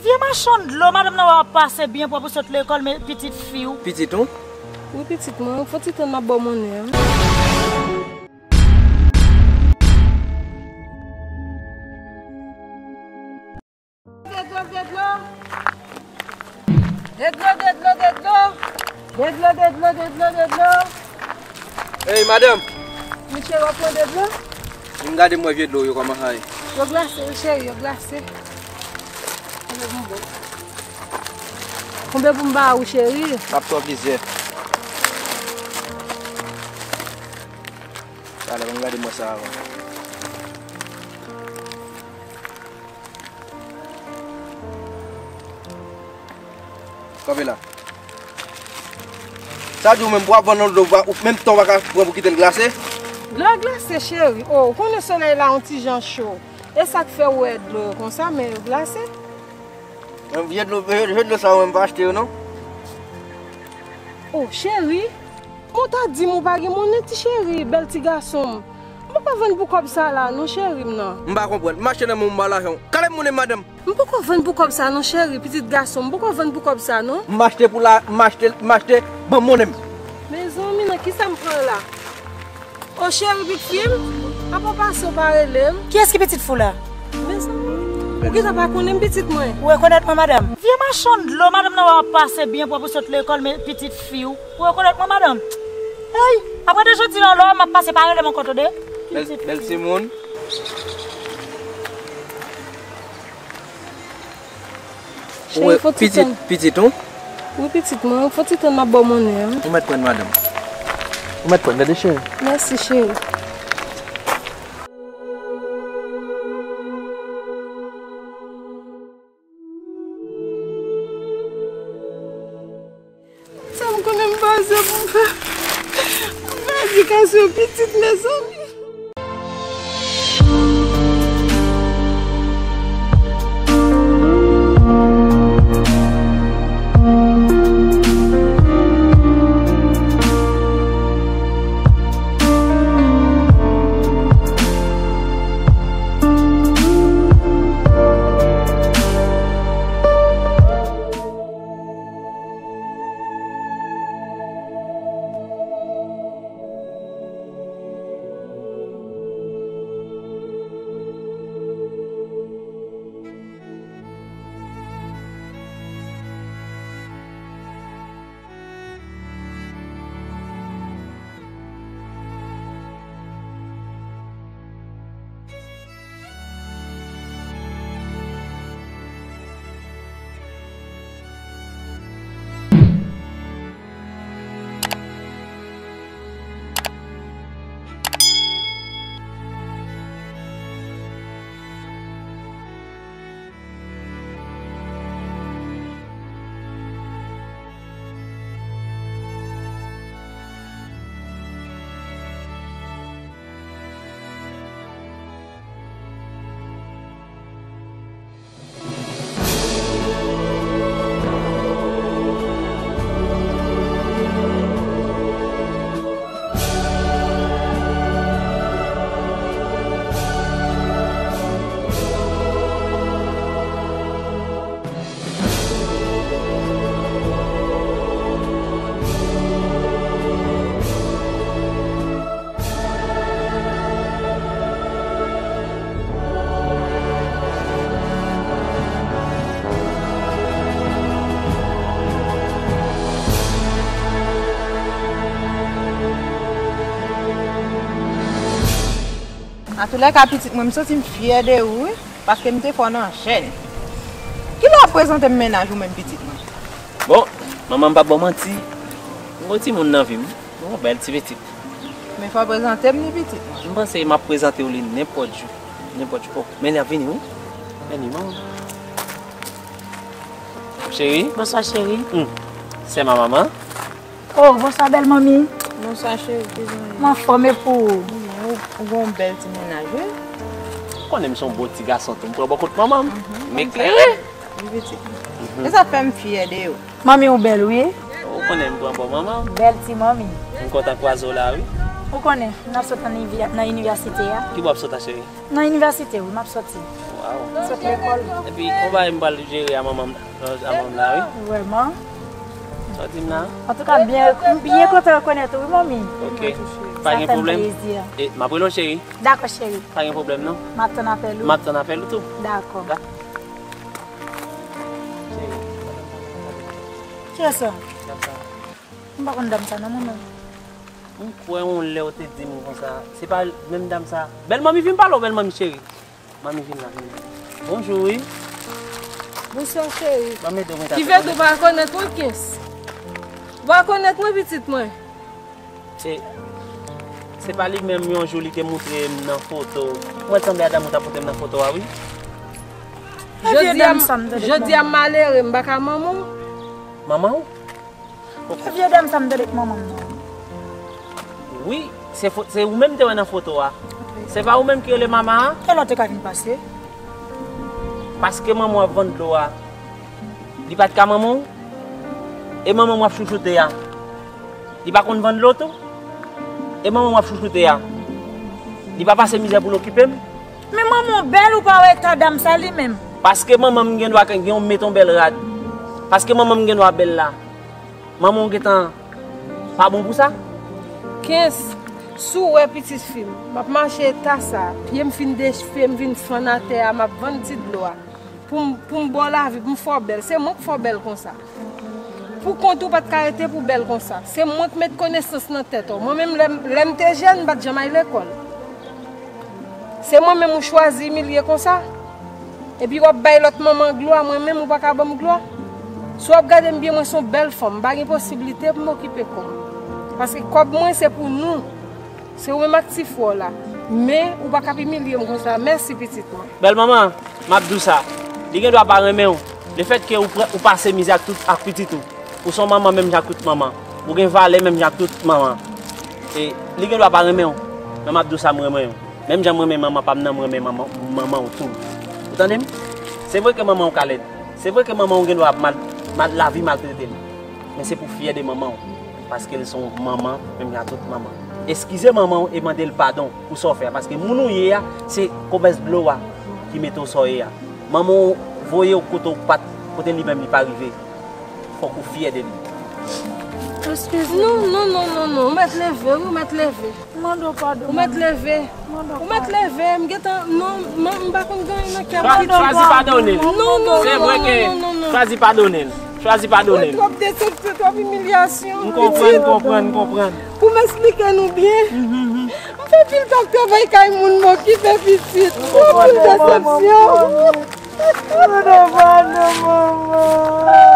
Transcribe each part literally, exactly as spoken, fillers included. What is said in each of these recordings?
Vye machann dlo, madanm nan wè w ap pase byen pwòp ou sot lekòl, men pitit fi w. Pitit ou? Wi, pitit mwen, fò ti tann m ap ba w monnen an. De dlo, de dlo. De dlo, de dlo, de dlo. De dlo, de dlo, de dlo, de dlo. Ey, madanm! Wi, cheri, w ap pran de dlo? Vin gade m wè vye dlo yo kòman sa ye. Yo glase, wi, cheri, yo glase. Konbyen pou m ba ou, cheri? M ap fè w plizyè. Talè, vin gade m wè sa avan. Kanpe la. Sa di w menm pou w ap vann nan dlo, ou menm tan w pa ka pran pou kite l glase? Dlo a glase, cheri. O, ou konnen solèy la yon ti jan cho. E sa k fè ou wè dlo yo konsa, men yo glase. Menm vye dlo, vye, vye dlo sa yo menm pa achte yo non. O, cheri. Ou ta di m ou pa gen monnen, ti cheri, bèl ti gason m. M poko vann pou kòb sa la non, cheri m nan. M pa konprann. M achte nan men w, m ba w lajan w. Kale monnen m, madanm. M poko vann pou kòb sa non, cheri, pitit gason m. M poko vann pou kòb sa non. M achte pou la, m achte, m achte, ban m monnen m. Mezanmi, nan kisa m pran la? O cheri, pitit fi m, apa w pase w pa rele m? Kiyès ki pitit fi w la? Mezanmi, ou gentan pa konnen m pitit mwen. Ou rekonèt mwen, madanm? Vye machann dlo, madanm nan wè w ap pase byen pwòp ou sot lekòl, men pitit fi w. Ou rekonèt mwen, madanm? Ey, apre de jodi la, lè w wè m ap pase, pa rele m ankò, tande? Bèl, bèl timoun. Cheri, fò ti tann. Pitit, pitit ou? Wi, pitit mwen, fò ti tann m ap ba w monnen an. Ou mèt pran, madanm. Ou mèt pran, tande, cheri. Mèsi, cheri. Sa m konnen m pa fè pou m fè. M fè edikasyon pitit, mezanmi. Antoulèka, pitit mwen, m santi m fyè de ou, wi, paske m te fè w nan jèn. Kilè w ap prezante m mennaj ou menm, pitit mwen? Bon, manman, m p ap ba w manti, m gon timoun nan vi m, m gon bèl ti pitit. Men fò w prezante m li, pitit mwen. M panse m ap prezante w li nenpòt jou, nenpòt jou. O, men l ap vini, wi. Men li, manman. Cheri. Bonswa, cheri. Hmm. Sè ma manman. Oh, bonswa, bèl manmi. Bonswa, cheri, kijan w ye? M anfòm, e pou ou? Ou, ou gon bèl ti mennaj, wi. Ou konnen m se yon bon ti gason tou. M pran bò kot manman m. Mhm. M eklere. Wi, pitit. Mhm. E sa fè m fyè de ou. Manmi ou bèl, wi. Ou konnen m pran bò manman m. Bèl ti manmi. M kontan kwaze w la, wi. Ou konnen, n ap sot nan inivi-, nan inivèsite a. Ki bò w ap sot la, cheri? Nan inivèsite, wi, m ap soti. Sot lekòl. Epi, yon bagay m pral jere a manman m, a manman m la, wi. Vrèman. Sa w di m la? Antouka, m byen, m byen kontan rekonèt ou, wi, manmi. Ok. Pa gen pwoblèm. Sa fè m plezi. E, m ap rele w cheri. Dakò, cheri. Pa gen pwoblèm, non. M ap tann apèl ou. M ap tann apèl ou tou. Dakò. Da- Kiyès sa? M pa konn dam sa, non, manman. M kwè yon lè w te di m konsa. Se pa menm dam sa. Bèl manmi, vin pale w, bèl manmi cheri. Manmi vin la, vin la. Bonjou, wi. Bonswa, cheri. Ban m ede w mete. Ki fè w pa rekonèt mwen, Kens? Ou pa rekonèt mwen, pitit mwen? Se, se pa li menm yon jou li te moutre m nan foto. Mwen sanble a dam ou t ap montre m nan foto a, wi. Jodi a, jodi a m malere, m pa ka manman w. Manman w? Ki vye dam sa m tande k manman m nan? Wi, se fo-, se ou menm te wè nan foto a. Se pa ou menm ki rele mama a? Kè lè w te ka vin pase? Paske manman w ap vann dlo a. Li pa t ka manman w? E manman w ap chouchoute a? Li pa konn vann dlo tou? E manman w ap chouchoute a? Li pa pase mizè pou l okipe m? Men manman w bèl, ou pa wè eta dam sa li menm? Paske manman m gen dwa gen yon, met yon bèl rad. Paske manman m gen dwa bèl la. Manman w gentan pa bon pou sa? Kens, si w wè pitit fi m, m ap mache eta sa, pye m fin dechire, m vin fann atè a, m ap vann ti dlo a. Pou m, pou m ba w lavi, pou m fè w bèl. Se mwen k fè w bèl konsa. Pou kont ou pa t ka rete pou bèl konsa. Se mwen k met konesans nan tèt ou. Mwen menm, lè m, lè m te jèn, m pa t janm al lekòl. Se mwen menm ou chwazi imilye konsa. Epi w ap bay lòt manman glwa, mwen menm ou pa ka ban m glwa. Si w ap gade m byen, mwen se yon bèl fanm. M pa gen posiblite pou m okipe kò m. Paske kòb mwen se pou nou. Se ou menm ak ti frè w la. Men, ou pa ka ap imilye m konsa. Mèsi, pitit mwen. Bèl manman, m ap di w sa. Li gen dwa pa renmen w. Lefètke ou, pre- ou pase mizè ak tout, ak pitit ou. Ou se yon manman menm jan ak tout manman. Ou gen valè menm jan ak tout manman. E li gen dwa pa renmen w. Men m ap di w sa, m renmen w. Menm jan m renmen manman pa m nan, m renmen manman, manman w tou. Ou tande m? Se vre ke manman w ka lèd. Se vre ke manman w gen dwa ap mal, mal, lavi maltrete l. Men se pou fyè de manman w. Paske l se yon manman, menm jan ak tout manman. Eskize manman w e mande l padon pou sa w fè a. Paske moun ou ye a, se komès dlo a ki mete w sa w ye a. Manman w voye w kote w pa t, kote li menm li pa rive. Fòk ou fyè de li. Eskize. Non, non, non, non, non. Ou mèt leve, wi, ou mèt leve. Mande w padon. Ou mèt leve. Ou mèt leve. M gentan, non, m, m pa konn gen anyen nan kè m. Chwazi, chwazi padone l. Non, non, non, non, non, non, non. Chwazi padone l. Chwazi padone l. Twòp desepsyon, twòp imilyasyon. M konprann, m konprann, m konprann. Pou m esplike nou byen, m fè pil tan travay kay moun, m okipe pitit. M konprann, m konprann. Mande padon, manman.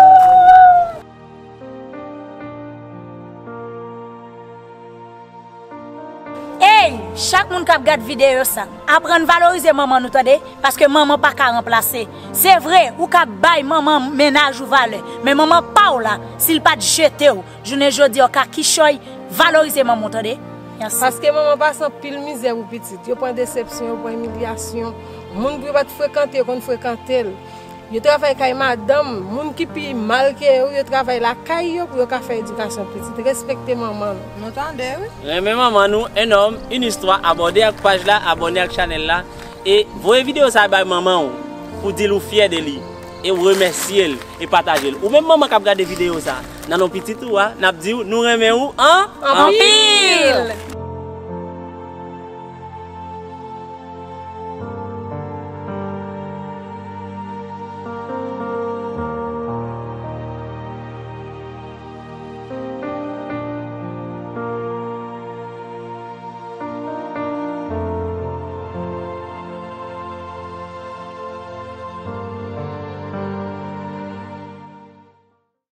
Ey, chak moun k ap gad videyo sa, aprann valorize manman nou, tande, paske manman pa ka ranplase. Se vre, ou ka bay manman mennaj ou valè, men manman pa w la, si l pa t jete w, jounen jodi a, w ka kichòy, valorize manman w, tande. Mèsi. Paske manman pase anpil mizè pou pitit. Yo pran desepsyon, yo pran imilyasyon. Moun pou yo pa t frekante, yo konn frekante l. Yo travay kay madanm, moun ki pi mal ke yo, yo travay lakay yo pou yo ka fè edikasyon pitit. Respekte manman nou. Nou tande, wi. Renmen manman nou, un homme, une histoire. Abòne ak paj la, abòne ak chanèl la. E voye videyo sa bay manman w pou di l ou fyè de li. E w remèsye l e pataje l. Ou menm manman k ap gade videyo sa, nan non pitit ou a, n ap di w nou renmen ou an- Anpil!